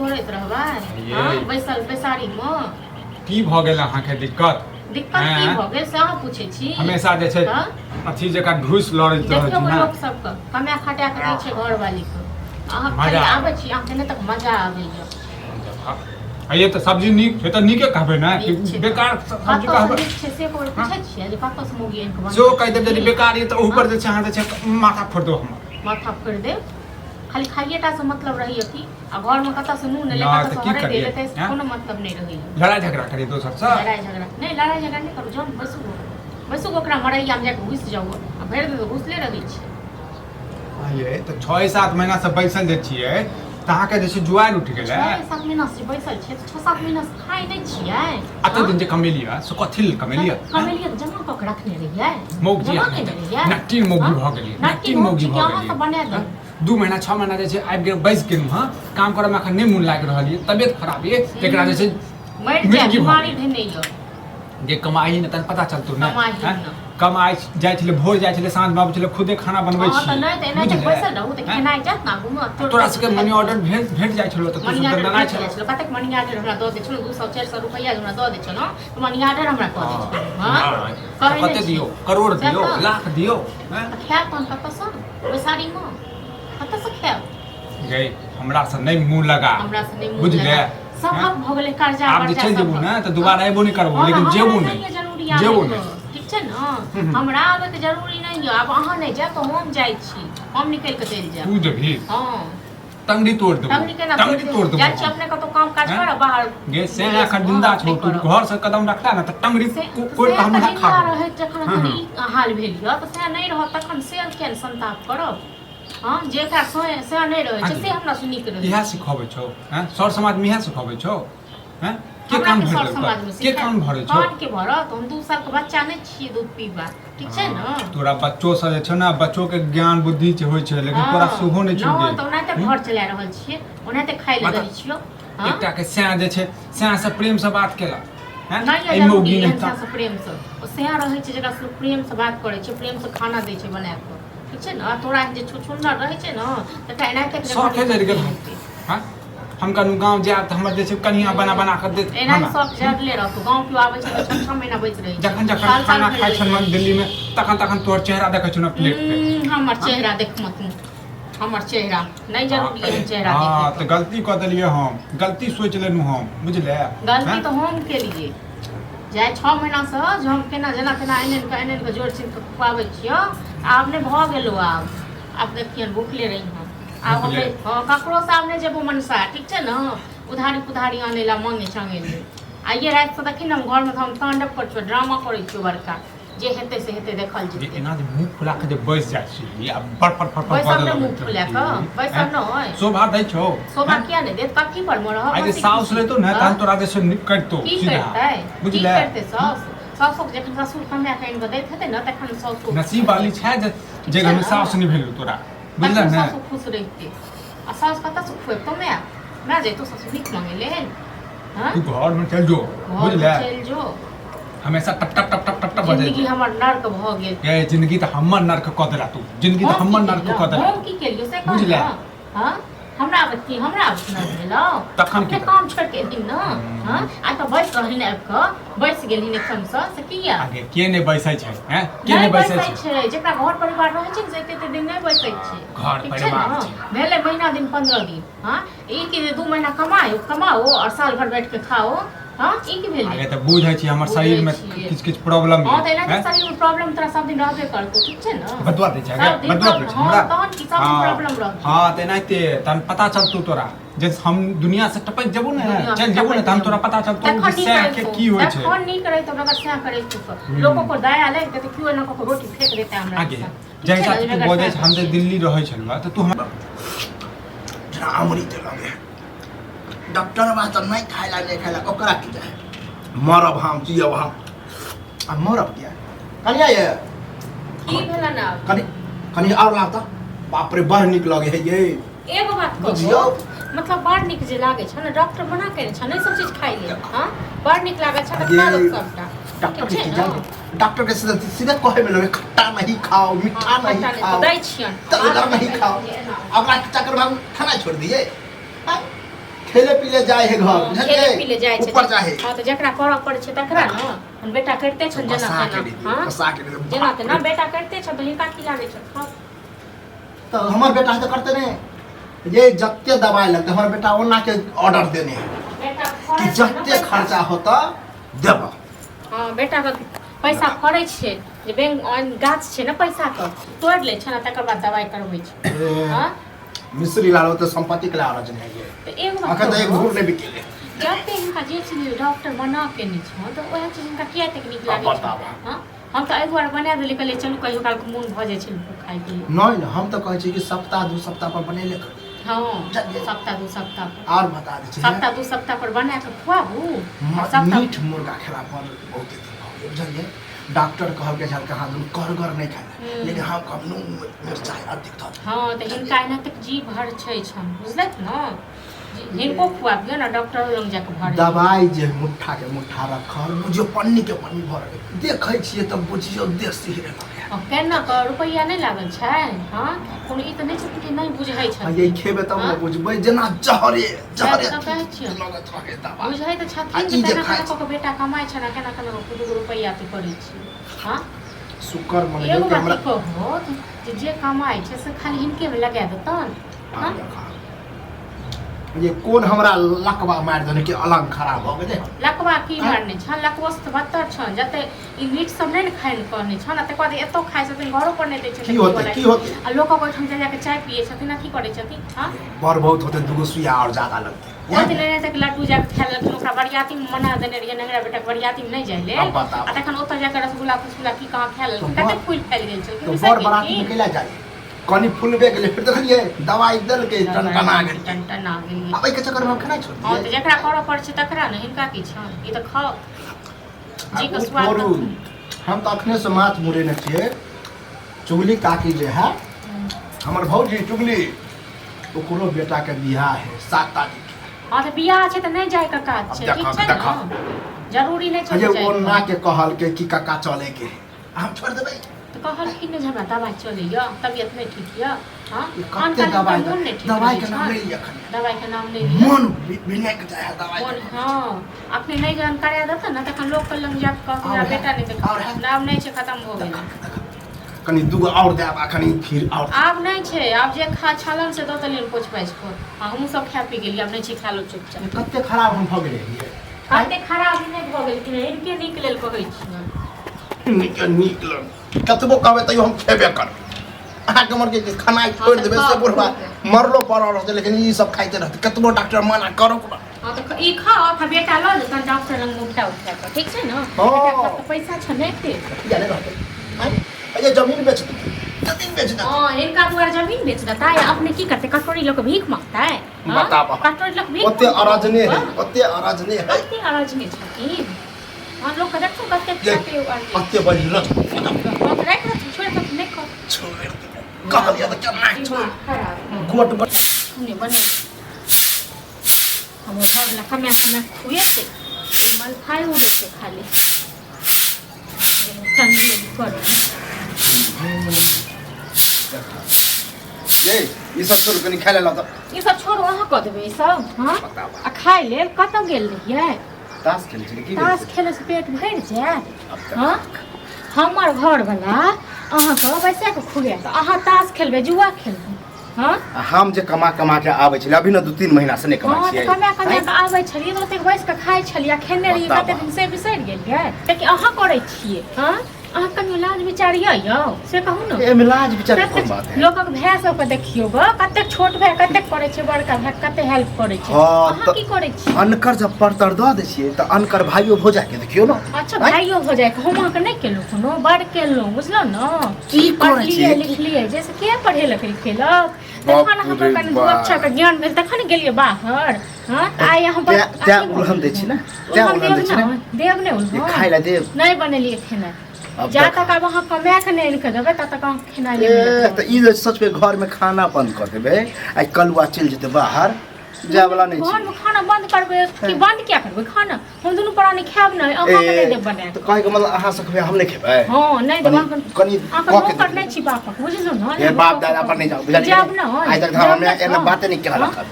घोरैत रहबै? ये। हँ, बैसल बैसारीमे। की भऽ गेल अहाँके दिक्कत? दिक्कत की हैं? भऽ गेल से अहाँ पूछै छी? हमेशा जे छै हँ? अथी जकाँ ढूसि लड़ैत रहै देखियौ छी ने। लोक सबके कमा खटा कऽ दै छै घरवालीके, अहाँ खाली मजा आबै छी, अहाँके नहि तक मजा आबैया। आइए तऽ सब्जी नीक छै तऽ नीके कहबै ने कि नीक छै। बेकार सब्जी कतऽसँ कहबै? नीक छै से एक बेर पूछै छियै जे कतऽसँ मौगी आनि कऽ बनबै सेहो कहि देब यदि छी? बेकार यऽ तऽ ओहूपर जे छै अहाँ जे छै माथा फोड़ि देब हमर। माथा फोड़ि देब। खाली खाइए टा से मतलब रहैया कि आ घरमे कतऽसँ नून एलै, नहि, तऽ कतऽसँ की हरदि करियै? एलै, ताहिसँ हैं? कोनो मतलब नहि रहैया। लड़ाइ झगड़ा करी दोसरसँ? लड़ाइ झगड़ा नहि, लड़ाइ झगड़ा नहि करू। जाउ ने, बैसू बैसू, ओकरा मरैयामे जाकऽ घुसि जाउ आ भरि दिन तऽ घुसले रहै छै। ये तऽ 6-7 महीनासँ बैसल जे छियै तऽ अहाँके जे छै जुआरि उठि गेलै। 6-7 महीनासँ जे बैसल छियै तऽ 6-7 महीनासँ खाइ नहि छियै? एते दिन जे कमेलियै से कथी लेल कमेलियै? कमेलियै तऽ जमा कऽ के रखने रहियै। मौगी जमा केने रहियै। नट्टी मौगी हँ? भऽ गेलियै। नट्टी नट्टी मौगी मौगी छी भऽ अहाँ गेलियै। सब बना देब। 2 महीना 6 महीना जे छै आबि गेल बैस गेलहुँ हँ, काम करऽमे एखन नहि मोन लागि रहल यऽ, तबियत खराब यऽ, तकरा जे छै मरि जाय मिर्गी भऽ बीमारी गेल। धेने यऽ। जे कमाइ ने तहन पता चलतौ ने। कमाइ हैं? ने। कमाइ जाइ छलै, भोर जाइ छलै, साँझमे आबै छलै, खुदे खाना बनबै हँ तऽ छियै। नहि तऽ एनाहिते बुझलियै? बैसल रहू तऽ हैं? खेनाइ जायत ने आगूमे। तोरा सबके मनी ऑर्डर भेट भेट जाइ छलो तऽ तू मनी सब ऑर्डर दनदनाइ भेट जाइ छलो। छलो। कतेक मनी ऑर्डर हमरा दऽ दै छलो, 200 400 रुपैआ जे हमरा दऽ दै छलो तऽ मनी ऑर्डर हमरा कऽ दै छलो। हँ, कहै नहि कते छी। दियौ? करोड़ सएह दियौ? तऽ। लाख दियौ? हैं? तऽ खायब तहन कतऽसँ? बैसारीमे कतऽसँ खायब? गै, हमरा से नहि मुँह लगा। हमरा से नहि मुँह बुझले? लगा। सभक भऽ गेलै कर्जा आब जे वर्जा चलि जेबू सभक। ने तऽ दोबारा अयबो नहि करबो, हँ, लेकिन हमरा जेबो नहि नहि यऽ जरूरी जेबो आबैके। नहि। ठीक छै ने, हमरा आबैके जरूरी नहि यऽ। आब अहाँ नहि जायब तऽ हम जाइ छी, हम निकलि कऽ चलि जायब। तू जेबही? हँ। टंगड़ी तोड़ देबो। टंगड़ी केना टंगड़ी तोड़ देबो जाइ छी? हम। अपने कतौ काम काज हैं? करब बाहर गे से विदेश एखन मे, जिंदा अपने छौ तू। करब। घर से कदम रखला ने तऽ टंगड़ी से कोड़ि से कऽ हम तऽ खा जिंदा लेबो। रहैत जखन हँ, एखन हँ। ई हाल भेल यऽ तऽ सएह नहि रहत तखन से किया ने संताप करब? हँ, जेकरा सएह सएह नहि रहै छै आगे। से हमरा से नीक रहै इएह छै। सिखबै छौ? हैं? सर समाजमे इएह सिखबै छौ? हैं? के हमरा कान के भरि सर देलकौ? समाजमे के सिखायत? कान भरै छौ? कान के भरत? हम 2 सालके बच्चा नहि छियै दूध पीबा, ठीक छै ने? तोरा बच्चो से जे छौ ने, बच्चो के ज्ञान बुद्धि जे होइ छै, लेकिन तोरा सेहो नहि छौ। नहि तऽ ओनाहिते घर चला रहल छियै, ओनाहिते खाइ लए मतलब दै छियौ। हँ? एकटा के सैं जे छै, सैं से प्रेम से बात केलक हैं? नहि एहि यऽ मौगी जरूरी नहि एहन तऽ से प्रेमसँ। ओ सएह रहै छै जकरा से लोक प्रेमसँ बात करै छै, प्रेमसँ खाना दै छै बना कऽ, ठीक छै ने? आ तोरा एहन जे छुछुन्नर रहै छै ने तकरा एनाहिते शौखे जरि गेल हँ। हम कनु गाँव जायब तऽ हमर जे छै कनिया बना बना कऽ देत एना खाना। शौक जरले रहतौ। गाँव केओ आबै छै तऽ 6 6 महीना बैस रहै छै। जखन जखन साल साल खाना भरि खाइ बैस छलहुँ रहै छै। दिल्लीमे, तखन तखन तोहर चेहरा देखै छलहुँ प्लेट पे। हमर चेहरा देखमऽ तू, हमर चेहरा नहि जरूरी एहन चेहरा हँ देखे। तऽ गलती कऽ देलियै हम, गलती सोचि लेलहुँ हम, बुझले? गलती हैं? तऽ हम केलियै जाय 6 महीनासँ जे हम केना जेना तेना आनि आनि कऽ आनि आनि कऽ जोड़ चिन कऽ खुआबै छियौ। आब नहि भऽ गेलौ। आब आब देखियनि, भुखले रही हम। आब हम भुखले। नहि, हँ, ककरोसँ आब नहि जेबो मनसा, ठीक छै ने? उधारी पुधारी आनै लए, मांगे चांगे लेल। आइए रातिसँ देखी ने, हम घरमे तऽ हम तांडव करै छियौ, ड्रामा करै छियौ बड़का। जे हेतै से हेतै, देखल जे जेतै। एना जे मुँह फुला कऽ जे बैस जाइ छी आ बड़ फड़ फड़ फड़ बैसब बजऽ नहि मुँह लगैत फुला रहै कऽ, छी, बैसब हैं? नहि। शोभा दै छौ? शोभा हैं? किया नहि देत? कथी पर मे रहब? आइ जे हँसी साउस खुशी। रहितौ ने हँ? तहन तोरा जे छै करितौ की सीधा। करतै? की बुझले? करतै साउस? साउसोके जखन ससुर कमाए कऽ आनि कऽ दैत हेतै ने तखन साउसो नसीब वाली छै जे ठीक जे छै घरमे ने? साउस नहि भेलौ तोरा, बुझले तखन ने? सासु खुश रहितै। आ साउस कतऽसँ खुएबतौ? माय माय जैतौ ससुर नीक मांगे लेल? हँ? तू घरमे चलि जो। घरमे बुझले? चलि जो। हमेशा टप टप टप टप टप टप बजै जिंदगी छै। हमर नर्क भऽ गेल। ये जिंदगी तऽ हमर नर्क कऽ देला तू, जिंदगी तऽ हम हमर की नर्क केलियौ? कऽ देला। हम की केलियौ से कह बुझले? ने। हँ, हमरा आबत की? हमरा आबत नर्क भेलौ? तखन की अपने कर- काम छोड़ि के एलहिन ने? हँ, आ तऽ बैस रहलिन आबि कऽ, बैस गेलहिन एकदमसँ, से किया? आगे के नहि बैसै छै? हैं? के नहि नहि बैसै बैसै छै? छै जेकरा घर परिवार रहै छै ने, से एते एते दिन नहि बैसै छै। घर ठीक छै परिवार ने? छै। भेलै महीना दिन, 15 दिन। हँ, ई कि जे 2 महीना कमाओ कमाओ और साल भर बैठ के खाओ? हँ, ई की भेलै? आगे तऽ बुझै छी हमर बुझै शरीरमे छियै। किछु किछु प्रॉब्लम हँ, तऽ एना हैं? शरीर में प्रॉब्लम तोरा सब दिन रहबे करतौ, ठीक छै ने? बदुआ दै छै आगे, सब दिन बदुआ दै छै हँ, हमरा। तहन की, सब दिन प्रॉब्लम रहतौ। हँ, तऽ एनाहिते तहन पता चलतौ तोरा जे हम दुनिया से टपकि जेबो ने, दुनिया से चलि जेबो ने, टपकि तहन तोरा जेबो। पता चलतौ तखन जे नीक सएह के रहितौ, की होइ छै। तखन नीक रहितौ अगर सएह करैत तऽ लोको को दया लागि जेतै, केओ एना कऽ कऽ रोटी फेंक देतै हमरा आगे दिसन। ठीक जाहि छै ने, हिसाबसँ तू बगैर बजै सएह छै, हम जे करै। दिल्ली रहै छलहुँ तऽ तू हमरा जेना अमृत लगे डॉक्टरबा तऽ नहि खाय ला, नहि खाय ला, ओकरा की चाही? मरब हम, जियब हम आ मरब किया? कनिया ये। की भेलन आब? कनि कनि आओर लाब तऽ। बाप रे, बड़ नीक लगे है ये। एगो बात कहू? बुझियौ। मतलब बड़ नीक जे लागै छै ने, डॉक्टर मना केने छै ने ई सब चीज खाइ लेल? हँ, बड़ नीक लागै छै तऽ खा लो ये सबटा। डॉक्टर ठीक के छै की ने? जान, डॉक्टर के सीधे सीधे कहे में लगे खट्टा नहीं खाओ, मीठा हाँ, नहीं खट्टा नहीं खाओ, तऽ दै छियनि। तलगर नहीं खाओ। एना। ओकरा के चक्कर में हम खाना छोड़ दिए। हाँ? खेले पीले जाए है घर हाँ, बुझलियै? खेले पीले जाइ छै ऊपर जाए है हँ तऽ जकरा करऽ पड़ै छै तकरा ने हम बेटा करिते छनि जेना बसा के तेना दे हँ बसा के दे जेना तेना बेटा करिते छनि तऽ हिनका की लागै छनि खाउ तऽ हमर बेटा तऽ करते नहि ये जते दवाई लगते हमर बेटा ओना के ऑर्डर देने है बेटा कि फड़ै छै ने जते पैसा। खर्चा होता देब हँ बेटा के पैसा फड़ै छै जे बैंक गाछ छै ने पैसा के तोड़ि लै छै ने तकर बाद दवाइ करबै छै हँ मिश्री लाल होते संपत्ति के लालच नहीं है तऽ एगो बात अखन तऽ एक कहू, घूर नहीं बिकेले जते हिनका जे चीज डॉक्टर मना केने छौ तऽ ओएह चीज हिनका किया एतेक नीक लागै आब छै बताबह। हँ हम तऽ एहि दुआरे बना देली कहलियै चलू कहियो कालके मोन भऽ जाइ छै खाइके लेल नहीं नहीं हम तो कहै छी कि सप्ताह दू सप्ताह पर बनेले कर हँ बुझलियै? सप्ताह दू सप्ताह पर और बता दै छी सप्ताह दू सप्ताह पर बना कऽ खुआबू आ सप्ताह मीट मुर्गा खेला पर बहुत दिन भऽ गेल बुझलियै डॉक्टर कहलकै छल कहाँ दुनू करगर नहि खाइ लेकिन हम कहब नून मिरचाइ अधिक धऽ दियौ। हँ तऽ हिनका एना तक जी भर छै छन बुझलथि ने हिनको खुआबियौ ने डॉक्टर लग जाके भर दवाइ जे मुट्ठा के मुट्ठा रखल बुझियौ पन्नी के पन्नी भरल देखै छियै तऽ बुझियौ देसी हीरे लगैया केना कऽ रुपैआ नहि लागल छै हँ कोनो ई तऽ नहि छथिन कि नहि बुझै आ छथिन ये खेबै तब ने हँ? बुझबै जेना जहरे जहरे तऽ कहै छियौ। लगैत रहै दवाइ बुझै तऽ आ छथिन ई जे जे केना खाइ केना कऽ कऽ बेटा कमाइ छै ने केना केना कऽ दूगो रुपैआ अथी करै छै हँ शुक्र मनैयौ एगो कि बात हमरा ई कहू जे जे कमाइ छै से खाली हिनकेमे लगा देतन हँ ये कोन हमरा लकवा मारि देने कि अलंग खराब भऽ गेलै लकवा की मारने छन लकवो से तऽ बदतर छन जते ई मीट सब नहि ने खाइ कहने छन आ तकर बाद एतौ खाइ छथिन घरो पर नहि दै छथिन की होतै की होतै आ लोकक ओहिठाम जा जाके चाय पियै छथिन अथी करै छथिन हँ बड़ बहुत होतै दूगो सुइया आओर ज्यादा लगतै ओहि दिन एनाहिते के लड्डू जाके खाय लेलखिन ओकरा बरियातीमे मना देने रहियै नंगरा बेटाके बरियातीमे नहि जाइ लेल अब बताउ। आ तखन ओतऽ जाके रसगुल्ला फसगुल्ला की कहाँ खाय लेलखिन तऽ कते फूलि फैल गेल छलखिन तऽ बिसरि बड़ बराती गेलखिन कैला जाइ कनि फुलबे गेलै फिर देखलियै दवाइ देलकै टनटना गेल टनटना गेलियै आब एहिके चक्करमे हम खेनाइ छोड़ि हँ तऽ दियै जकरा करऽ पड़ै छै तकरा ने हिनका की छनि ई तऽ खाउ जी के आ ओ स्वाद छोड़ू हम तऽ अखने से माछ मुड़ेने छियै चुगली काकी जे है हमर भौजी चुगली ओकरो बेटाके बियाह है 7 तारीख के हँ तऽ बियाह छै तऽ नहि जायके काज अब छै देखऽ, ठीक छै देखऽ। ने जरूरी नहि छै अरे जायके। ओना के कहलकै कि काका चले के है हम छोड़ देबै तऽ कहलखिन ने जे हमरा दबाइ चलैया तबियत नहि ठीक यऽ हँ ई आन कते काल दबाइ हुनकर मोन नहि ठीक दबाइ रहै के नाम छनि। नहि लिअ एखन दबाइके नाम नहि लिअ मन भिनक जाइ है दबाइ मोन हँ अपने नहि जहन करा देतै ने तखन लोकके लग जाके कहत हमरा आओर है? बेटा नहि देखत आओर है? आब नहि छै खतम भऽ गेलै कनि दूगो आओर देब आ कनि फिर आओर आब नहि छै आब जे खा छलन से दऽ देलियनि पोछि पाछि कऽ आ हमहूँ सब खा पी गेलियै आब नहि छै खा लो चुपचाप कते खराब हम भऽ गेलियै कते खराब नहि भऽ गेलखिन हिनके नीक लेल कहै छियनि नीक नीक लग कतबो कहबै तैयो हम खेबे करबै अहाँके उमर के खेनाइ छोड़ि देबै से बुढ़बा मरलो पड़ल रहतै लेकिन ई सब खाइते रहतै कतबो डॉक्टर मना करो हँ तऽ ई खाओ आ बेटा लऽ जेतनि डॉक्टर लग उठा उठा कऽ ठीक छै ने हँ। बेटा के तऽ पैसा छै ने एते किया नहि रहतै आँय? अरे जमीन बेच देतै जमीन बेच देतै हँ हिनका दुआरे जमीन बेच देतै आ अपने की करतै कटोरी लऽ कऽ भीख मांगतै हँ? बताबह। कटोरी लऽ कऽ भीख ओते मांगतै। अरजने है हँ? ओते अरजने है कते अरजने छथिन हँ लोक के देखू कते ये, कते अरजने ओते बड़ी रख हँ, तऽ राखि देथिन छोड़ि देथिन नहि खाउ छोड़ि देबै कहलियै तऽ केना छोड़ि खराब गोट बड़ सुने बने हमर घरवला कमाए कमाए खुएतै ई मलफाइ उड़ै छै खाली टंगी करू ये ई सब छोड़ कनि खाय ले तऽ ई सब छोड़ू अहाँ कऽ देबै ई सब हँ बताबह आ खाय लेल कतऽ गेल रहियै ताश खेलै छलै की ताश खेलै से पेट भरि जायत हँ हमर घरवला अहाँके बैसा कऽ खुआयत अहाँ ताश खेलबै जुआ खेलबै हँ आ हम जे कमा कमा के आबै छलै अभी ने 2-3 महीना से नहि कमाइ हँ तऽ छियै कमा कमा कऽ आबै छलियै तऽ ओतेक बैस कऽ खाइ छलियै आ खेने रहियै बताबऽ। कते दिन से बिसरि गेलियै लेकिन अहाँ करै छियै हँ अहाँ कनियो लाज विचार यऽ यौ से कहू ने एहिमे लाज विचार के कोन बात है लोकक भाय सबके देखियौ ग कतेक छोट भाय कतेक करै छै बड़का भाय कते हेल्प करै छै हँ, अहाँ तऽ- की करै छी अनकर जब परतर दऽ दै छियै तऽ अनकर भाइयो भौजा के देखियौ ने अच्छा भाइयो हो जाए हम अहाँके नहि केलहुँ कोनो बड़ केलहुँ बुझलहुँ ने की करै पढ़लियै छियै लिखलियै जैसे के पढ़ेलक लिखेलक बाप तखन अहाँके रे कनि दू बाप। अक्षरके ज्ञान भेल तखन गेलियै बाहर हँ तऽ आइ अहाँ बड़- तैं अथी भऽ उलहन दै छी ने तैं उलहन उलहन दै देब छी ने ने देब ने जे उलहन खाय लए देब नहि बनेलियै खेनाइ अब जा देख। तक आब अहाँ कमा कऽ नहि आनि कऽ देबै ता तक अहाँ खेनाइ नहि ए मिलत तऽ ई जे सचमे घरमे खाना बंद कऽ देबै आ कलुआ चलि जेतै बाहर जाय वाला नहि छै घरमे खाना बंद करबै कि बंद किया करबै खाना हम दुनू प्राणी खायब नहि अहाँके नहि देब बना तऽ कहैके मतलब अहाँ सब खेबै हम नहि खेबै हँ नहि देब कनि अहाँके कनि अहाँके कऽ के नौकर देखबै। नहि छी बापक बुझलहुँ ने हे बाप दादा पर नहि जाउ बुझलियै जायब ने आइ तक तऽ हमरा एना बाते नहि कहलक हँ?